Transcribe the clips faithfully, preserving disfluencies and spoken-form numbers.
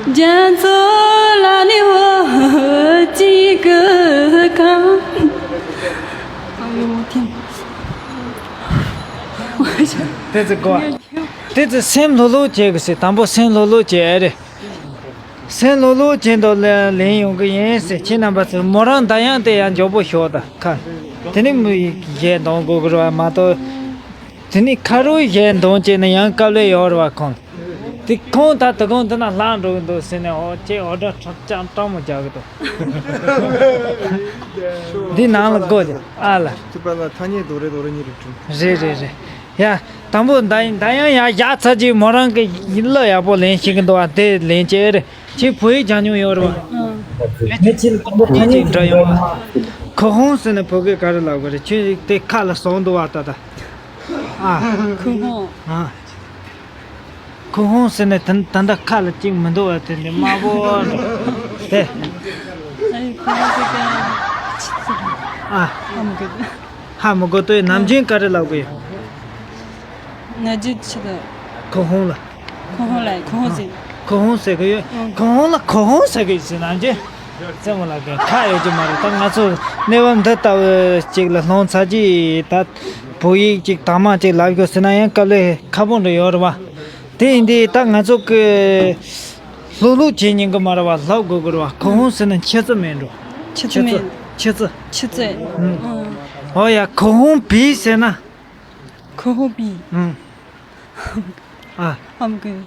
རྒྱ་མཚོ་ལ་ནི་འོ་ཅི་གི་ཁམ། ཨ་ཡོ་ཐིམ། དེ་ཚོ་གོ། དེ་ཚོ་སེམས་ལྷོད་ལྷོད་བྱེད་དགོས་ཟེར། དང་པོ་སེམས་ལྷོད་ལྷོད་བྱེད་ཨེ་རེད། སེམས་ལྷོད་ལྷོད་བྱེད་འདུག་ལ་ལེན་ཡོང་གི་ཡིན་ཟེར། ཁྱེད་རྣམ་པ་ཚོས་མོ་རང་འདར་དབྱངས་དེ་ཡང་མགྱོགས་པོ་ཤོག་དང་ཁ། དེ་ནི་མི་གཞན་གདོང་དགོས་གི་རེད་བ་མ་གཏོགས། དེ་ནི་ཁ་རོག་གཞན་གདོང་བྱས་ན་ཡང་དཀའ་ལས་ཡོད་རེད་བ་ཁོང་། དེ་ཁོང་ད་དུ་ཁོང་དེ་ན་ལྷག་འགྲོ་གི་འདུག་ཟེར་ནས་ཨོ་ཁྱེད་ཨོ་སྒྲ་ཁྲག་ཅང་སྤྲང་མོ་རྒྱག་གི་འདུག་འདི་ནང་ལ་སྒོ་རྒྱག་ཨ་ལ། ཁྱོད་པ་ལ་ཐ་སྙད་རྡོ་རེ་རྡོ་རེ་གཉིས་རེ་བྲིས། རེད་རེད་རེད། ཡ། དང་པོ་འདར་དབྱངས་ཡར་བཞག་ཚར་རྗེས་མོ་རང་གི་གླུ་ཡག་པོ་ལེན་ཤེས་ཀྱི་འདུག་བ། དེ་ལེན་བྱས་རེད། ཁྱེད་བོད་ཡིག་སྦྱང་མྱོང་ཡོད་རེད་བ། ཨ། ངས་ཁྱེད་ལ་དང་པོ་ཐ་སྙད་ཅིག་འདྲི་ཡོང་བ། ཁུ་ཧོང་ཟེར་ནས་བོད་སྐད་ག་རེ་ལབ་དགོས་རེད། ཁྱོད་དེ་ཁ་ལ་ཟུག་འདུག་བ་ད་ལྟ། ཨ། ཁུ་ཧོང་། ཨ། ཁུ་ཧོང་ཟེར་ནས་ད་ད་ལྟ་ཁ་ལ་གཅིག་མི་འདུག་བ། དེ་འདྲ་དམར་པོ་འདྲ། དེ། ཨ་ཡི་ཁུ་ཧོང་ཟེར་ག་ཆི་ཟེར། ཨ། ཨ་མ་གི། ཧ་མི་གོ་ལྟོས། ནམ་རྒྱུན་ག་རེ་ལབ་གི་ཡོད། ན་རྒྱུ་ཆི་ད། ཁུ་ཧོང་ལ། ཁུ་ཧོང་ལ་ཁུ་ཧོང་ཟེར། ཁུ་ཧོང་ཟེར་གི་ཡོད། ཨང་། ཁུ་ཧོང་ལ་ཁུ་ཧོང་ཟེར་གི་ཡོད་ཟེར་ནམ་རྒྱུན། རྩེད་མོ་ལ་གི་ཁ་ཡོད་ཀྱི་མ་རེད། ད་ང་ཚོ་གནས་བབ་འདི་ལྟ་བུ་ཅིག་ལ་ལྷུང་ཚར་རྗེས་ད་བོད་ཡིག་ཅིག་དྭངས་མ་ཅིག་ལབ་དགོས་ཟེར་ན་ཡང་དཀའ་ལས་ཁག་པོ་འདྲ་ཡོད་རེད་བ། དེ་ཡིན་དུས་ད་ང་ཚོ་གི་ལྷུག་ལྷུག་བྱེད་ཉན་གི་མ་རེད་བ། ལབ་དགོས་གི་རེད་བ། ཁུ་ཧོང་ཟེར་ན་ཆུ་ཚོད་མིན་འགྲོ། ཆུ་ཚོད་མིན། ཆུ་ཚོད། ཆུ་ཚོད། ཨང་། ཨོ་ཡ། ཁུ་ཧོང་བི་ཟེར་ན། ཁུ་ཧོང་བི། ཨང་། ཨ། ཨམ་གི།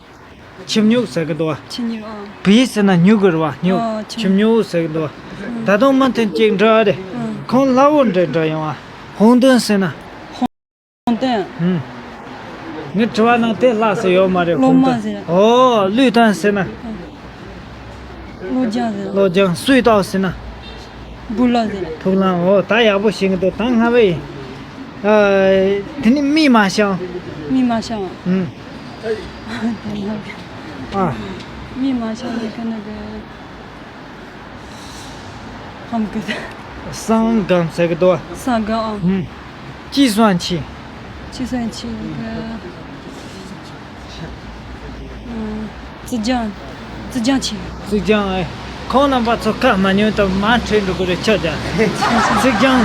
ཁྱི་སྨྱུག་ཟེར་གི་འདུག་བ། ཁྱི་སྨྱུག་ཨང་། བི་ཟེར་ན་སྨྱུག་གི་རེད་བ། སྨྱུག་ཨ། ཁྱི་ཁྱི་སྨྱུག་ཟེར་གི་འདུག་བ། ཨང་། ད་དུང་མུ་མཐུད་ཅིག་འདྲི་ཨ་རེ། ཨང་། ཁོང་ལྷ་བོ་འདྲ་འདྲ་ཡོང་བ། ཧོང་ཏོན་ཟེར་ན། ཧོང་ཏོན། ཨང་། ངས་དྲི་བ་གནང་དེ་ལྷག་ས་ཡོད་མ་རེད། ལོ་ཧོང་མ་ཏོན་ཟེར། ཨོ་ལུས་ཏན་ཟེར་ན། ཨང་། ལོ་རྒྱང་ཟེར། ལོ་རྒྱང་སུས་བཏགས་ཟེར་ན། བུ་ལ་ཟེར། ཐུགས་ལ་འོ་ད་ཡག་པོ་ཤེས་ཀྱི་འདུག་ད་སྔ་བས། ཨ། དེ་ནི་མི་མ་ཤང་། མི་མ་ཤང་། ཨུམ། ཨ། མི་མ་ཤང་ནི་ཀ་ནི་གི། ཧམ་གི། སང་གམ་ཟེར་གི་འདུག་སང་གམ། ཨུམ། ཅི་སང་ཆི། ཅི་སང་ཆི་ནི་ཀ། ཙི་ཅང་། ཙི་ཅང་ཆེ། ཙི་ཅང་ཨེ། ཁོང་རྣམ་པ་ཚོ་ཁ་མ་ཉན་དུ་མ་ཁྲིད་འགྲོ་གི་རེད་ཆ་ཅང་། ཙི་ཅང་།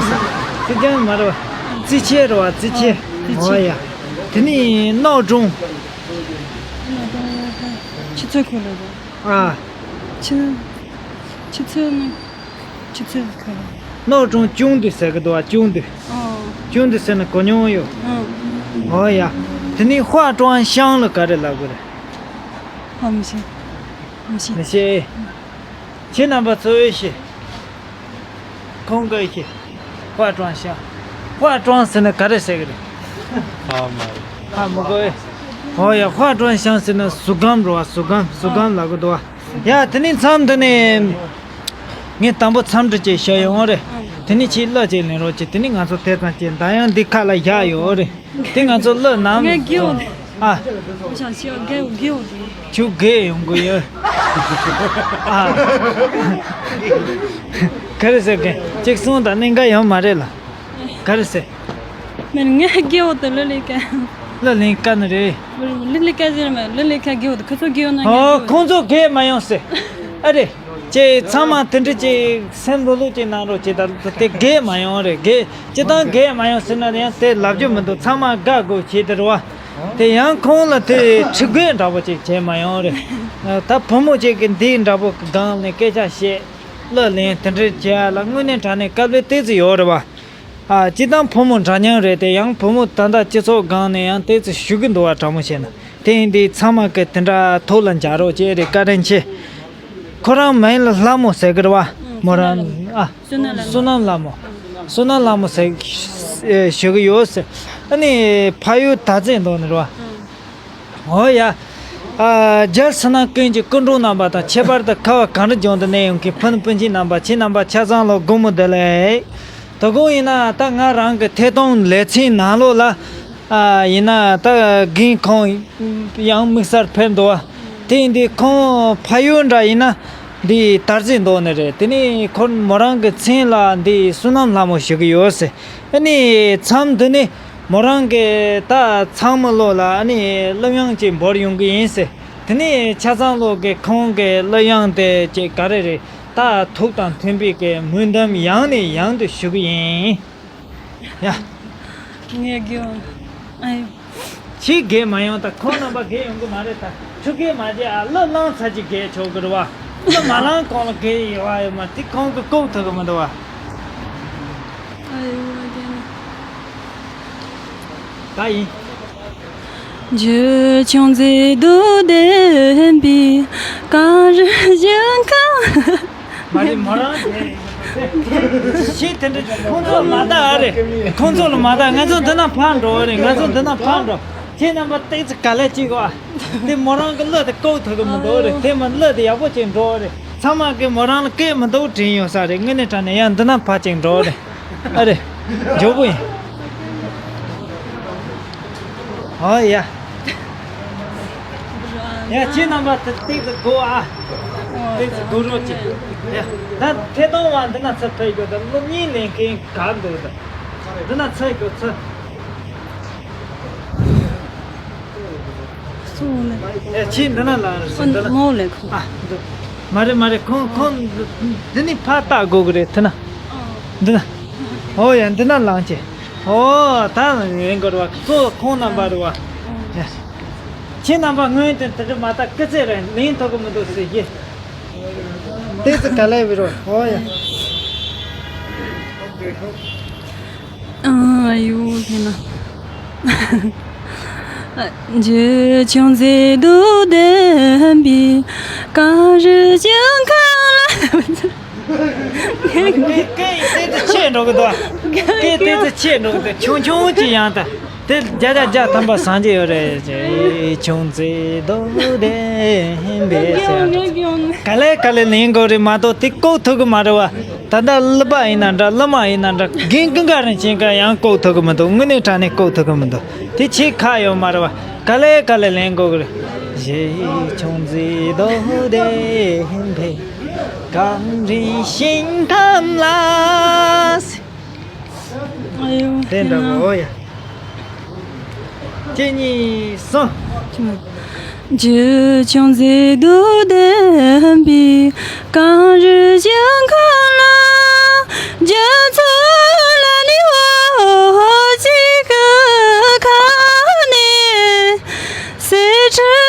ཙི་ཅང་མ་རེད་བ། ཙི་ཆེ་རེད་བ། ཙི་ཆེ། ཨ། ཙི་ཆེ། ཨོ་ཡ། དེ་ནི་གནག་སྒྲོམ། ཆུ་ཚོད་ཁོ་ལ་རེད། ཨ། ཆུ། ཆུ་ཚོད་ནི། ཆུ་ཚོད་ཁོ་ལ། གནག་སྒྲོམ་ཅུང་དུ་ཟེར་གི་འདུག་བ། ཅུང་དུ། ཨོ། ཅུང་དུ་ཟེར་ན་གོ་མྱོང་ཡོད། ཨོ། ཨོ་ཡ། དེ་ནི་ཧྭ་ཀྲང་ཤང་ལ་ག་རེ་ལབ་གི་རེད། ཧ་མི་ཤེས། མི་ཤེས། མི་ཤེས། ཁྱེད་རྣམ་པ་ཚོ་ཨེ་ཤེས། ཁོང་གིས་ཤེས། ཧྭ་ཀྲང་ཤང་། ཧྭ་ཀྲང་ཟེར་ན་ག་རེ་ཟེར་གི་རེད། ཧ་མ་རེད། ཧ་མི་གོ་ཨེ། ཨོ་ཡ། ཧྭ་ཀྲང་ཤང་ཟེར་ན་ཟུར་སྒམ་རེད་བ། ཟུར་སྒམ། ཟུར་སྒམ་ལབ་གི་འདུག་བ། ཡ། དེ་ནི་མཚམས་འདི་ནས་ངས་དང་པོ་འཚམས་འདྲི་ཅིག་ཞུ་ཡོང་རེད། དེ་ནི་ཁྱེད་གླུ་ཅིག་ལེན་རོགས་གྱིས། དེ་ནི་ང་ཚོ་དེ་ཙམ་གྱིས་འདར་དབྱངས་འདི་ཁ་ལ་བཞག་ཡོད་རེད། དེ་ང་ཚོ་གླུ་ནམ། ངས་དགེ་བ། ཨ། ཁྱོད་དགེ་བ། ཁྱོད་དགེ་ཡོང་གི་ཡོད། ཨ། ག་རེ་ཟེར་གི། གཅིག་གསུང་དང་གནད་འགག་ཡོད་མ་རེད་ལ། ག་རེ་ཟེར། མེད། ངས་དགེ་བ་དང་གླུ་ལེན་དཀའ། གླུ་ལེན་དཀའ་ནི་རེད། གླུ་ལེན་དཀའ་ཟེར་མེད། གླུ་ལེན་དཀའ། དགེ་བ་དང་ཁོ་ཚོ་དགེ་བ་ན། ཨོ། ངས་དགེ་བ། ཁོང་ཚོ་དགེ་མ་ཡོང་ཟེར། ཨ་རེ། ཅེས་ཚང་མ་དེ་འདྲ་ཅིག་སེམས་ལྷོད་ལྷོད་ཅིག་གནང་རོགས་བྱེད། ད་དེ་དགེ་མ་ཡོང་རེད། དགེ་སྤྱིར་བཏང་དགེ་མ་ཡོང་ཟེར་ན་ཡང་དེ་ལབ་རྒྱུ་མི་འདུག་ཚང་མ་དགའ་དགོས་བྱེད་དེ་རེད་བ། དེ་ཡང་ཁོང་ལ་དེ་ཁྲི་དགོས་འདྲ་པོ་ཅིག་བྱས་མ་ཡོང་རེད། ད་བུ་མོ་ཅིག་གིས་འདི་འདྲ་པོ་སྒང་ནས་སྐད་ཆ་བཤད། གླུ་ལེན་དེ་འདྲ་བྱས་ལ་དངོས་གནས་དྲང་གནས་དཀའ་ལས་ཏོག་ཙམ་ཡོད་རེད་བ། ཨ། སྤྱིར་བཏང་བུ་མོ་འདྲ་མཉམ་རེད་དེ། ཡང་བུ་མོ་ད་ལྟ་སྤྱི་ཚོགས་སྒང་ནས་ཡང་ཏོག་ཙམ་ཞུ་གི་འདུག་བ། དྲང་མོ་བཤད་ན། དེ་ཡིན་དུས་ཚང་མ་གིས་དེ་འདྲ་ཐུགས་ལ་འཇགས་རོགས་བྱེད་རེ། བཀའ་དྲིན་ཆེ། ཁོ་རང་མིང་ལ་ལྷ་མོ་ཟེར་གི་རེད་བ། མོ་རང་། ཨ། བསོད་ནམས་ལྷ་མོ། བསོད་ནམས་ལྷ་མོ། བསོད་ནམས་ལྷ་མོ་ཟེར་ཞུ་གི་ཡོད་ཟེར། ཨ་ནི་ཕ་ཡུལ་དར་རྩེ་མདོ་ནས་རེད་བ། འོ་ཡ། ཨ། རྒྱལ་ཕྱི་ནང་ཀུན་གྱི་སྐུ་མགྲོན་རྣམ་པ་དང་། ཁྱད་པར་དུ་ཁ་བ་གངས་རི་ལྗོངས་འདིར་གནས་ཡོད་མཁན་ཕུ་ནུ་སྤུན་མཆེད་རྣམ་པ། ཁྱེད་རྣམ་པ་ཆ་ཚང་ལ་དགོང་མོ་བདེ་ལེགས། དོ་དགོང་ཡིན་ན་ད་ང་རང་གི་ཐད་གཏོང་ལེ་ཚན་ནང་ལོགས་ལ། ཨ། ཡིན་ན་ད་རྒན་ཁོང་ཡང་དམིགས་བསལ་ཕེབས་འདུག་བ། དེ་ཡིན་དུས་ཁོང་ཕ་ཡུལ་འདྲ་ཡིན་ན་འདི་དར་རྩེ་མདོ་ནས་རེད། དེ་ནས་ཁོ་མོ་རང་གི་མཚན་ལ་འདི་བསོད་ནམས་ལྷ་མོ་ཞུ་གི་ཡོད་ཟེར། ཨ་ནི་མཚམས་འདི་ནས། མོ་རང་གིས་ད་ཚང་མ་ལོ་ལ་ཨ་ནི་སློབ་ཡོན་ཅིག་འབོར་ཡོང་གི་ཡིན་ཟེར། དེ་ནས་ཆ་ཚང་ལོ་གི་ཁོང་གི་སློབ་ཡོན་དེ་ཅིག་ག་རེ་རེད། ད་ཐུགས་དང་མཐུན་པའི་གི་སྨོན་འདུན་ཡང་ནས་ཡང་དུ་ཞུ་གི་ཡིན། ཡ། ངས་དགེ་བ། ཨ་ཡོ། ཕྱིས་རྒས་མ་ཡོང་། ད་ཁོང་རྣམ་པ་རྒས་ཡོང་གི་མ་རེད། ད་ཆུ་རྐྱལ་མ་རྒྱག་ཨ། གླུ་བླངས་ཚར་གྱི་རྒས་ཆོག་གི་རེད་བ། གླུ་མ་བླངས་གོང་ལ་རྒས་ཡོང་བ་ཡོད་མ་རེད། དེ་ཁོང་གི་ལྐོག་ཐུག་གི་མི་འདུག་བ། ཨ་ཡོ། ད་ཡིན། མ་རེད། མོ་རང་དེ་ཤེས་དེ་འདྲ་ཁོང་ཚོ་ལ་མ་ལྟ་ཨ་རེད། ཁོང་ཚོ་ལ་མ་ལྟ། ང་ཚོ་འདི་ན་ཕར་འགྲོ་རེད། ང་ཚོ་འདི་ན་ཕར་འགྲོ། ཁྱེད་རྣམ་པ་ཏོག་ཙམ་ག་ལེ་གཅིག་གོ། དེ་མོ་རང་གི་གླུ་དེ་ལྐོག་ཐུག་གི་མི་འདུག་རེད། དེ་མ་གླུ་དེ་ཡག་པོ་ཅིག་འགྲོ་རེད། ཚང་མ་གིས་མོ་རང་ལ་སྐད་མི་འདུག་དྲན་ཡོད་ས་རེད། དངོས་གནས་དྲང་གནས་ཡང་འདི་ན་ཕར་ཅིག་འགྲོ་རེད། ཨ་རེད། མགྱོགས་པོ་ཡིན། ཨོ་ཡ། ཡ། ཁྱེད་རྣམ་པ་དེ་ཏོག་ཙམ་སྒུག་ཨ། ཏོག་ཙམ་སྒུག་རོགས་གྱིས། ཡ། ད་ཐད་གཏོང་བ་འདི་ན་ཚུར་ཕེབས་རྒྱུ་དང་སློབ་གཉེར་ལེན་མཁན་ག་འདུག་ད། འདི་ན་ཚུར་རྒྱུ་ཚུར། སུ་ལ། ཡ། ཁྱེད་འདི་ན་ལངས་རེད་ཟེར། འདི་ན། ངོ་ལེ་ཁོ། ཨ། འདི། མ་རེད་མ་རེད། ཁོང་ཁོང་འདི་ནས་ཕར་ལྟ་དགོས་གི་རེད། དེ་ན། འདི་ན། ཨོ་ཡ། འདི་ན་ལངས་ཀྱི། ཨོ། ད་ཡིན་དགོས་རེད་བ། ཁོ་ཁོང་རྣམ་པ་རེད་བ། ཡ། ཁྱེད་རྣམ་པ་སྔོན་དུ་དེ་འདྲ་མ་ལྟ་སྐུ་ཚེ་རིང་ལེན་ཐུབ་གི་མི་འདུག་ཟེར་གྱི། ཏོག་ཙམ་ག་ལེ་བི་རོ། ཨོ་ཡ། ཨ་ཡོ། དེ་ན། སྐད་སྐད་ཏོག་ཙམ་ཆེ་འགྲོ་གི་འདུག་སྐད་ཏོག་ཙམ་ཆེ་འགྲོ་གི་འདུག་ཆུང་ཆུང་ཅིག་ཡང་ད། དེ་བརྒྱ་ཆ་བརྒྱ་ཐམ་པ་སངས་རྒྱས་ཡོད་རེད། ཆུང་ཙེ་རྡོ་ལྡན་པས་ཟེར་ཡང་། ག་ལེ་ག་ལེ་ལེན་དགོས་རེད་མ་གཏོགས་དེ་ལྐོག་ཐུག་གི་མ་རེད་བ། ད་ལྟ་སློབ་པ་ཡིན་ན་འདྲ། སློབ་མ་ཡིན་ན་འདྲ། རྒན་ཀུན་དགའ་རིན་ཆེན་ག་ཡང་ལྐོག་ཐུག་གི་མི་འདུག་དངོས་གནས་དྲང་གནས་ལྐོག་ཐུག་གི་མི་འདུག་དེ་ཆེ་ཁག་ཡོད་མ་རེད་བ། ག་ལེ་ག་ལེ་ལེན་དགོས་གི་རེད། ཆུང་ཙེ་རྡོ་ལྡན་པས་གངས་རིའི་ཞིང་ཁམས་ལ། ཨ་ཡོ། དེ་འདྲ་བོ་ཡ། གཅིག་གཉིས་གསུམ། ཆུང་ཙེ་རྡོ་ལྡན་པས་གངས་རིའི་ཞིང་ཁམས་ལ། རྒྱ་མཚོ་ལ་ནི་འོ་གཅིག་གི་ཁ་ནས། དེ་ཚོ།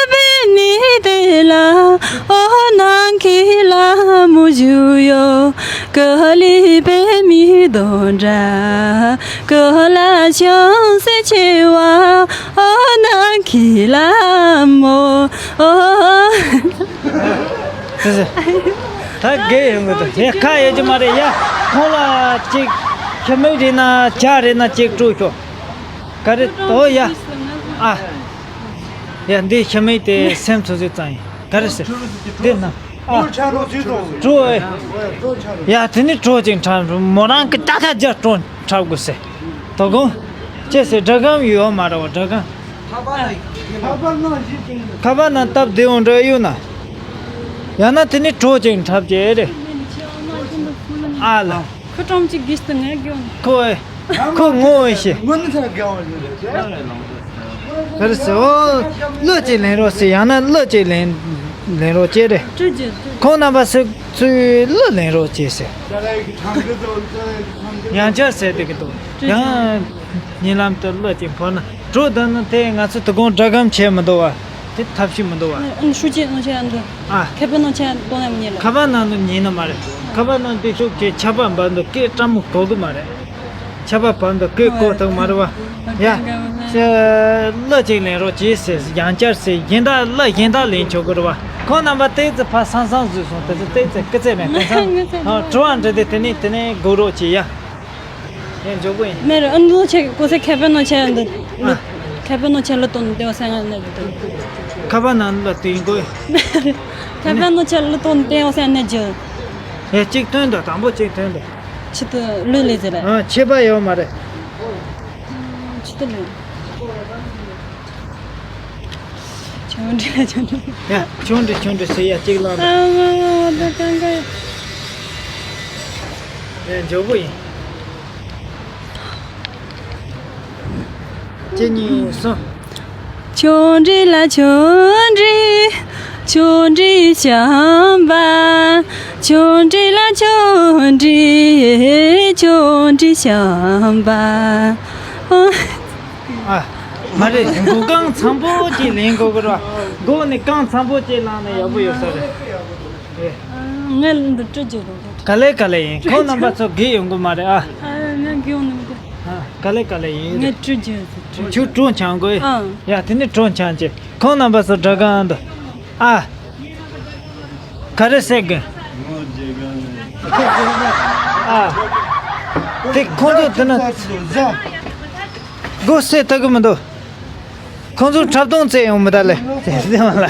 ད་རྒས་ཡོང་གི་འདུག་ངས་ཁ་ཡོད་ཀྱི་མ་རེད་ཡ། ཁོང་ལ་ཅིག་ཤ་མིག་རེད་ན་ཇ་རེད་ན་ཅིག་སྤྲོད་ཤོག་ག་རེ་ལྟོས་ཡ། ཨ། ཡ། འདི་ཤ་མིག་དེ་སེམས་ཚོ་ཚོ་ཙང་ཡིན། ག་རེ་ཟེར། འདི་ན། ཨ། སྤྲོད་ཨེ། ཡ། དེ་ནི་སྤྲོད་ཅིག་འཁྲབ། མོ་རང་གི་ད་ཁ་རྒྱ་སྤྲོད་འཁྲབ་དགོས་ཟེར། དོ་དགོང་། ཅེས་ཟེར། སྒྲ་སྒམ་ཡོད་མ་རེད་བ། སྒྲ་སྒམ། ཁ་པར་ནང་སྟབས་བདེ་འོང་འདྲ་ཡོད་ན། ཡང་ན་དེ་ནི་སྤྲོད་ཅིག་འཁྲབ་ཀྱི་རེད། ཨ་ལ། ཁོ་ཀྲམ་གཅིག་གིས་ཏུ་ངས་གྱོན། ཁོ་ཨེ། ཁོ་ངོ་ཨེ་ཤེས། ངོ་ནི་ཚ་ག་བ་ཡོད་རེད། ག་རེ་ཟེར། ཨོ། གླུ་གཅིག་ལེན་རོགས་ཟེར། ཡང་ན་གླུ་གཅིག་ལེན་ལེན་རོགས་བྱེད་རེད། སྤྲོད་རྒྱུ། ཁོང་རྣམ་པ་སུ་སུས་གླུ་ལེན་རོགས་བྱེད་ཟེར། ཡང་བསྐྱར་ཟེར་བསྡད་ཀྱི་འདུག་ཡང་ཉེ་ལམ་དུ་གླུ་གཅིག་འཕོ་ན་འགྲོ་དང་ནི། དེ་ང་ཚོ་དོ་དགོང་སྒྲ་སྒམ་བྱས་མི་འདུག་བ། དེ་ཐབས་ཤེས་མི་འདུག་བ། ཨ་ནི་ཧྲུའུ་ཅི་ནང་ཆ་འདི། ཨ། ཁ་པར་ནང་ཆ་གཏོང་ཡ་མི་ཉན་ལ། ཁ་པར་ནང་དུ་ཉན་ནི་མ་རེད། ཁ་པར་ནང་དུ་ཤུགས་ཀྱིས་ཆར་པ་འབབ་འདུག་སྐད་སྤྲ་མོ་གོ་གི་མ་རེད། ཆར་པ་བབས་འདུག་སྐད་གོ་ཐུབ་མ་རེད་བ། ཡ། ཅི། གླུ་གཅིག་ལེན་རོགས་གྱིས་ཟེར། ཡང་བསྐྱར་ཟེར། གཞན་དག་གླུ་གཞན་དག་ལེན་ཆོག་གི་རེད་བ། ཁོང་རྣམ་པ་ཏོག་ཙམ་ཕར་སང་སང་བཟོས་སོང་། དེ་ཚོ་ཏོག་ཙམ་སྐུ་ཚེ་མེད། དེང་སང་། ཨ། དྲི་བ་འདྲི་དེ་དེ་ནས་དེ་ནས་སྒུག་རོགས་གྱིས་ཡ། ཡ། མགྱོགས་པོ་ཡིན། མེ་རུ་ཨ་འདུ་ཆེ་གོ་སེ་ཁ་པར་ནང་ཆ་འདི། ཨ། ཁ་པར་ནང་ཆ་གླུ་བཏོན་ཏེ་བ་སེང་ང་ནས་འདི། ཁ་པར་ནང་གླུ་བཏོན་དགོས། ཁ་པར་ནང་ཆ་གླུ་བཏོན་ཏེ་བ་སེང་ནས་རྒྱུ། ཡ། གཅིག་བཏོན་དང་། དང་པོ་གཅིག་བཏོན་དང་། ཆི་ཏུ་ལུས་ལས་ཟེར། ཨ། ཆད་པ་ཡོད་མ་རེད། ཆི་ཏུ་ལུས། ཆུང་འདྲི་ལ་ཆུང་འདྲི། ཡ། ཆུང་འདྲི་ཆུང་འདྲི་ཟེར་ཡ། གཅིག་ལངས། ཨ་མ་མ་ད་གང་ག་ཡ། ཡ། མགྱོགས་པོ་ཡིན། གཅིག་གཉིས་གསུམ། ཆོ་འདྲི་ལ་ཆོ་འདྲི། ཆོ་འདྲི་བྱམས་པ། ཆོ་འདྲི་ལ་ཆོ་འདྲི། ཆོ་འདྲི་བྱམས་པ། ཨ། མ་རེད། མགོ་རྐང་ཚང་པོ་ཅིག་ལེན་དགོས་ཀྱི་རེད་བ། མགོ་ནི་རྐང་ཚང་པོ་ཅིག་བླངས་ན་ཡག་པོ་ཡོད་ས་རེད། ཨེ། ང་འདི་སྤྲོད་རྒྱུ་རེད། ག་ལེ་ག་ལེ་ཡིན། ཁོང་རྣམ་པ་ཚོ་སྒེར་ཡོང་གི་མ་རེད་ཨ། ཨ། ང་སྒེར་ཡོང་ནི་མི་དགོས། ཨ། ག་ལེ་ག་ལེ་ཡིན། ང་སྤྲོད་རྒྱུ་རེད། ཁྱོད་གྲོ་འཆང་དགོས། ཨ། ཡ། དེ་ནི་གྲོ་འཆང་བྱེད། ཁོང་རྣམ་པ་ཚོ་དྲ་གང་འདུག་ཨ། ག་རེ་ཟེར་གི། ཨ། དེ་ཁོང་ཚོ་དེ་ན་སྒོ་ཟེར་ལྟ་གི་མི་འདུག་ཁོང་ཚོ་འཁྲབ་སྟོན་བྱེད་ཡོང་མི་ད་ལེ། ཟེར་ཟེར་མ་ལ།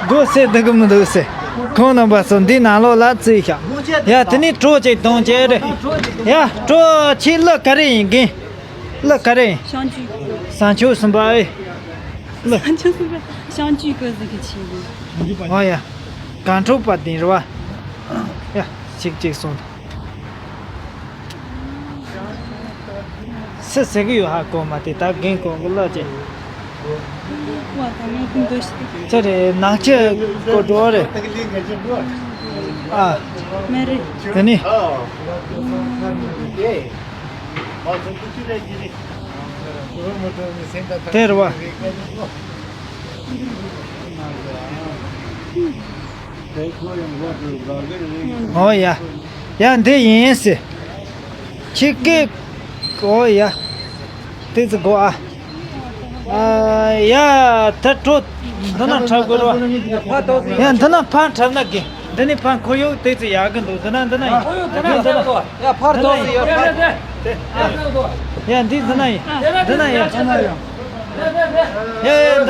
སྒོ་ཟེར་ལྟ་གི་མི་འདུག་ཟེར། ཁོང་རྣམ་པ་ཚོ་འདི་ནང་ལོགས་ལ་བརྩིས་ཤག་ཡ། དེ་ནི་གྲོ་ཅིག་གཏོང་བྱེད་རེད། ཡ། གྲོ་ཁྱེད་གླུ་ག་རེ་ཡིན་གི། གླུ་ག་རེ་ཡིན། བྱང་ཆུབ། བྱང་ཆུབ་སེམས་དཔའ་ཨེ། གླུ། བྱང་ཆུབ་སེམས་དཔའ། བྱང་ཆུབ་སྐུ་གཟུགས་ཀྱི་ཆེད་དུ། ཨོ་ཡ། གང་འཕྲོག་པ་དེ་རེད་བ། ཡ། ཅིག་ཅིག་སོང་། སུ་ཟེར་གི་ཡོད་ཧ་གོ་མ། དེ་ད་རྒན་གོང་གི་གླུ་ཅིག་བ་དང་ངས་ཀུན་འདོད་ཞིག་ཅི་རེད། ནག་ཆུ་གོ་འགྲོ་རེད། ཨ། མེ་རི། དེ་ནི། དེ་རེད་བ། ཨོ་ཡ། ཡ། འདི་ཡིན་སི། ཁྱི་སྐད། ཨོ་ཡ། དེ་ཚོ་གོ་ཨ། ཨ་ཡ། ད་གྲོ་འདི་ན་འཁྲབ་དགོས་རོ། ཡ། འདི་ན་ཕར་འཁྲབ་ན་དགེ། འདི་ནི་ཕར་ཁོར་ཡུག་དེ་ཚོ་ཡག་གི་འདུག་འདི་ན་འདི་ན་ཡིན། ཁོར་ཡུག་འདི་ན་འདི་ན་ཡིན། ཡ། ཕར་ཐོག་སི་ཡ་ཕར། ཡ། འདི་འདི་ན་ཡིན། འདི་ན་ཡིན། ཡ་ཡ།